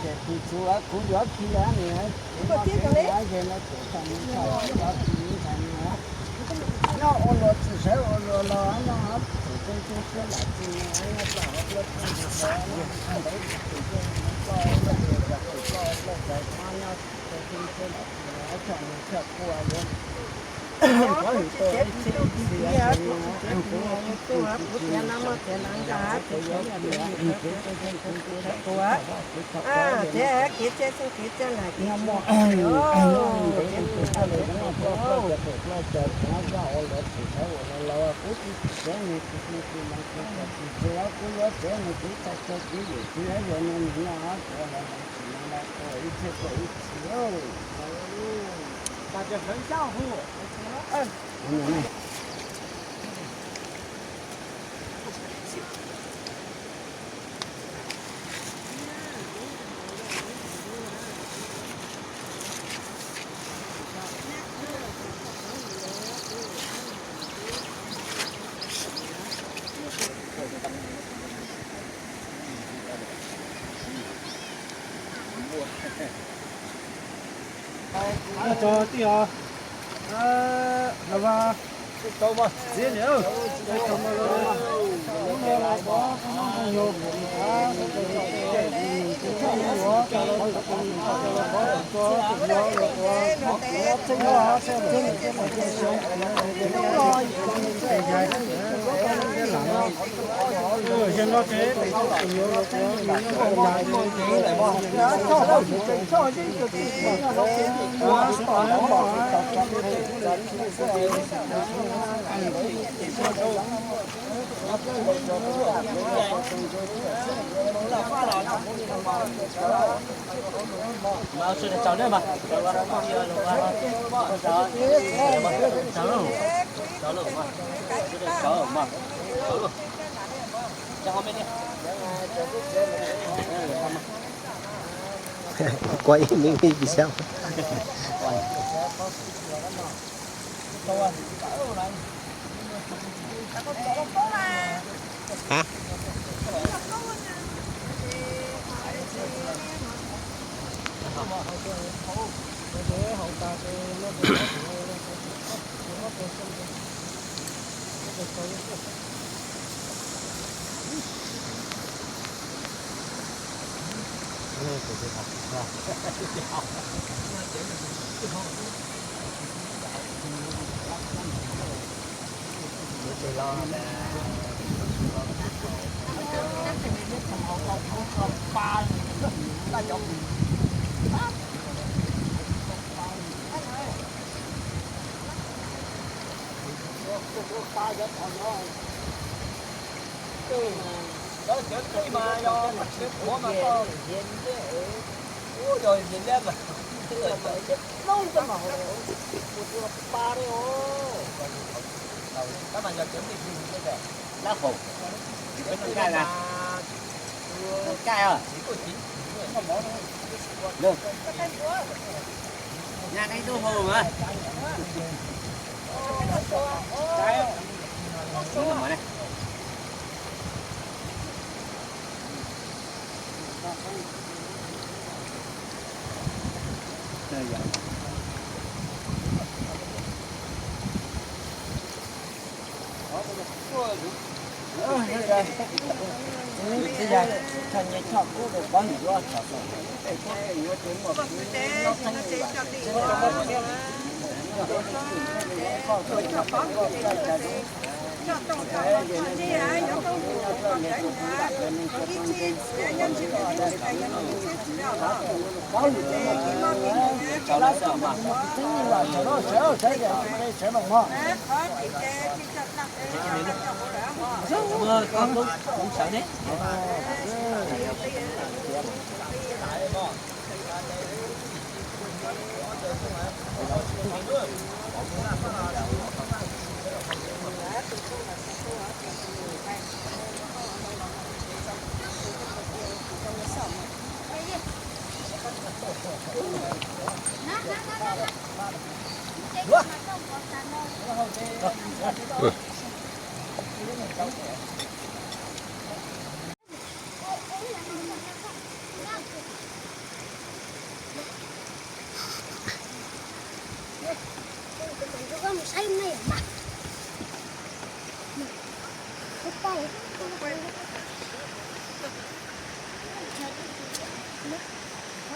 Tus tsuav kuv yuav khi nws, kuv no ces nws tseem tau nws tau yuav khi ntawd nws noj ua luaj tsis sawv ua luaj los noj txim tseeb tseeb siab lam tsis noj tau hauv luaj txog ntawd txim tseeb txog luaj txog txog noj txim tseeb txog txim tseeb lam tsis noj txog nws txog kua yuav. Kuv tsis tsev kuv tub, kuv tsis tsev kuv tub, kuv txiv no muaj txiv no nkag, kuv tsev kuv tub, kuv tsev kuv tub, kuv tsev kuv tub, kuv tsev kuv tub. Tsev kev tsev xeeb kev tsev na kev tsev, tsev kuv tub, tsev kuv tub. Kuv yuav tsev nws kuv tau tso kuv lwm tus yuav nws nws noj tsuav los nws tsis noj los ua ib txhiab ua ib txhis. Cov tij os, los vas txiv niam, Kuv kuaj ib me video. Hab. Cov txiv mas yog txiv qhuav mas tau, yog yim liab mas, tab mas yog cov txiv lab haus, txiv kaj, txiv kaj os. Nyaj qeeb tub haus mas.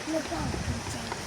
Ntxawg zom tuaj.